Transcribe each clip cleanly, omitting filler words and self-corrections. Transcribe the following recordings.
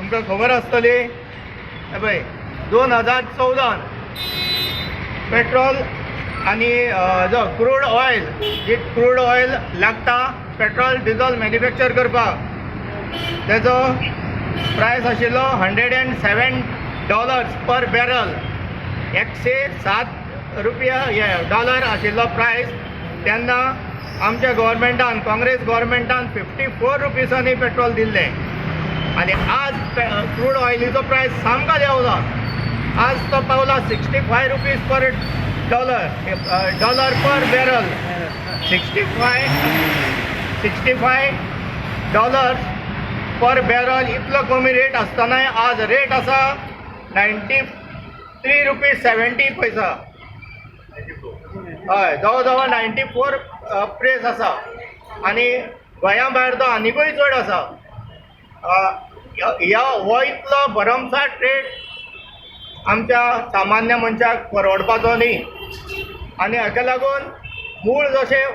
तुमकां खबर आसतली, हे पळय, 2014 पेट्रोल आनी जो क्रूड ऑयल, जी क्रूड ऑयल लागता पेट्रोल डिझल मॅन्युफॅक्चर करपाक, तेजो प्रायस आशिल्लो $107 per barrel. 107 रुपया हे डॉलर आशिल्लो प्रायस. तेन्ना आमच्या गव्हर्मेंटान, काँग्रेस गव्हर्मेंटान 54 रुपीजांनी पेट्रोल दिल्लें आनी आज क्रूड ऑयलीचो प्रायस सामको देंवला. आज तो पावला 65 rupees per dollar, dollar per barrel. 65 $65 per barrel. इतलो कमी रेट आसतनाय आज रेट आसा 93 रुपीज 70 पैसा. हय, जवळ जवळ 94 प्रायस आसा आनी गोंया भायर तो आनिकूय चड आसा. ह्या हो इतलो भरमसाठ रेट आमच्या सामान्य मनशाक परवडपाचो न्ही आनी हाका लागून मूळ जशें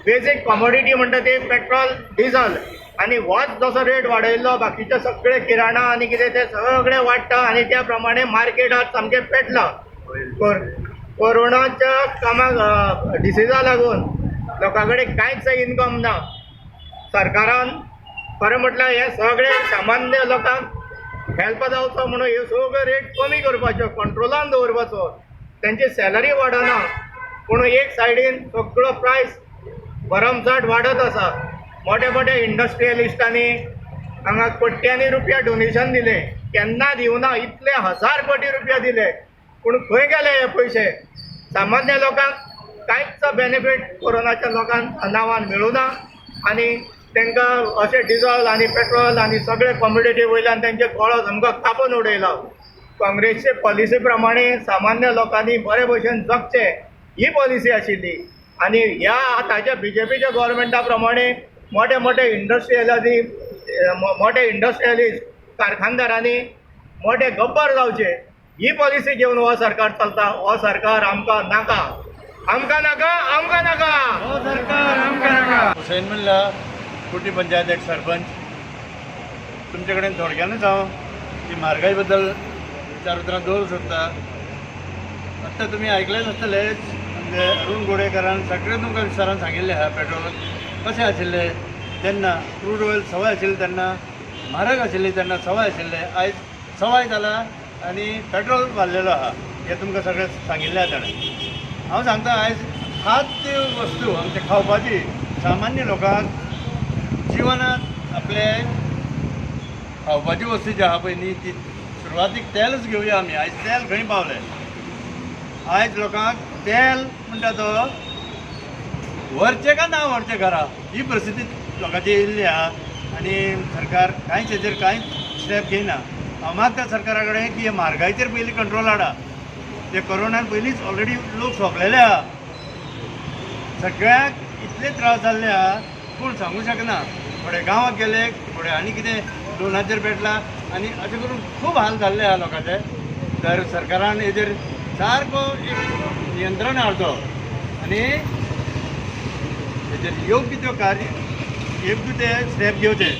बेजीक कॉमोडिटी म्हणटा ती पेट्रोल डिझल आनी होच जसो रेट वाडयल्लो, बाकीचे सगळे किराणा आनी कितें ते सगळे वाडटा आनी त्या प्रमाणे मार्केट आज सामकें पेटलां. कोरोनाच्या कामाक, डिसिजा लागून लोकां कडेन कांयच इनकम ना. सरकारान खरें म्हटल्यार हे सगळे सामान्य लोकांक हेल्प जावचो म्हणून ह्यो सगळ्यो रेट कमी करपाच्यो, कंट्रोलान दवरपाचो. तेंची सॅलरी वाडना, पूण एक सायडीन सगळो प्रायस भरमसाठ वाडत आसा. मोठे मोठे इंडस्ट्रियलिस्टांनी हांगा कोट्यांनी रुपया डोनेशन दिले. केन्ना दिवना इतले हजार कोटी रुपया दिले, पूण खंय गेले हे पयशे? सामान्य लोकांक कांयच बेनिफीट कोरोनाच्या लोकांक नांवान मेळूना आनी तांकां अशें डिझल आनी पेट्रोल आनी सगळे कॉमोडिटी वयल्यान तेंचे गळो सामको कापून उडयलो. काँग्रेसचे पॉलिसी प्रमाणे सामान्य लोकांनी बरे भशेन जगचें ही पॉलिसी आशिल्ली आनी ह्या आतांच्या बीजेपीच्या गव्हर्मेंटा प्रमाणे मोठे मोठे इंडस्ट्रियलांनी, मोठे इंडस्ट्रियलिस्ट, कारखानदारांनी मोठे गब्बर जावचे ही पॉलिसी घेवन हो सरकार चलता. हो सरकार आमकां नाका, आमकां नाका, आमकां नाका. हो सरकार आमकां नाका. हुसेन मुल्ला, कुटी पंचायत एक सरपंच. तुमचे कडेन थोडक्यानूच हांव ही म्हारगाय बद्दल चार उतरां दवरूंक सोदता. आत्तां तुमी आयकलेंच आसतलेंच, म्हणजे अरुण गोडेकरान सगळें तुमकां विस्तारान सांगिल्लें आहा. पेट्रोल कशें आशिल्लें तेन्ना, क्रूड ऑयल सवाय आशिल्लें तेन्ना, म्हारग आशिल्लें तेन्ना, सवाय आशिल्लें. आयज सवाय जाला आनी पेट्रोल वाडलेलो आहा, हें तुमकां सगळें सांगिल्लें आहा ताणें. हांव सांगता, आयज खाद्य वस्तू आमच्या खावपाची, सामान्य लोकांक जिवनात आपले खावपाची वस्तू जी आहा पळय न्ही, ती सुरवातीक तेलच घेवया आमी. आयज तेल खंय पावलें? आयज लोकांक तेल म्हणटा तो व्हरचें काय ना व्हरचें घरा, ही परिस्थिती लोकांची येयल्ली आहा आनी सरकार कांयच हेजेर कांयच स्टेप घेयना. हांव मागता सरकारा कडेन की हे म्हारगायचेर पयलीं कंट्रोल हाडा. ते कोरोनान पयलींच ऑलरेडी लोक सोंपलेले आहा. सगळ्याक इतले त्रास जाल्ले आहा, कोण सांगू शकना. थोडे गांवाक गेले, थोडे आनी कितें लोनाचेर पेटला आनी अशें करून खूब हाल जाल्ले आहा लोकांचे. तर सरकारान हेजेर सारको एक नियंत्रण हाडचो आनी हेजेर योग्य त्यो कार्य, योग्य ते स्टेप घेवचे.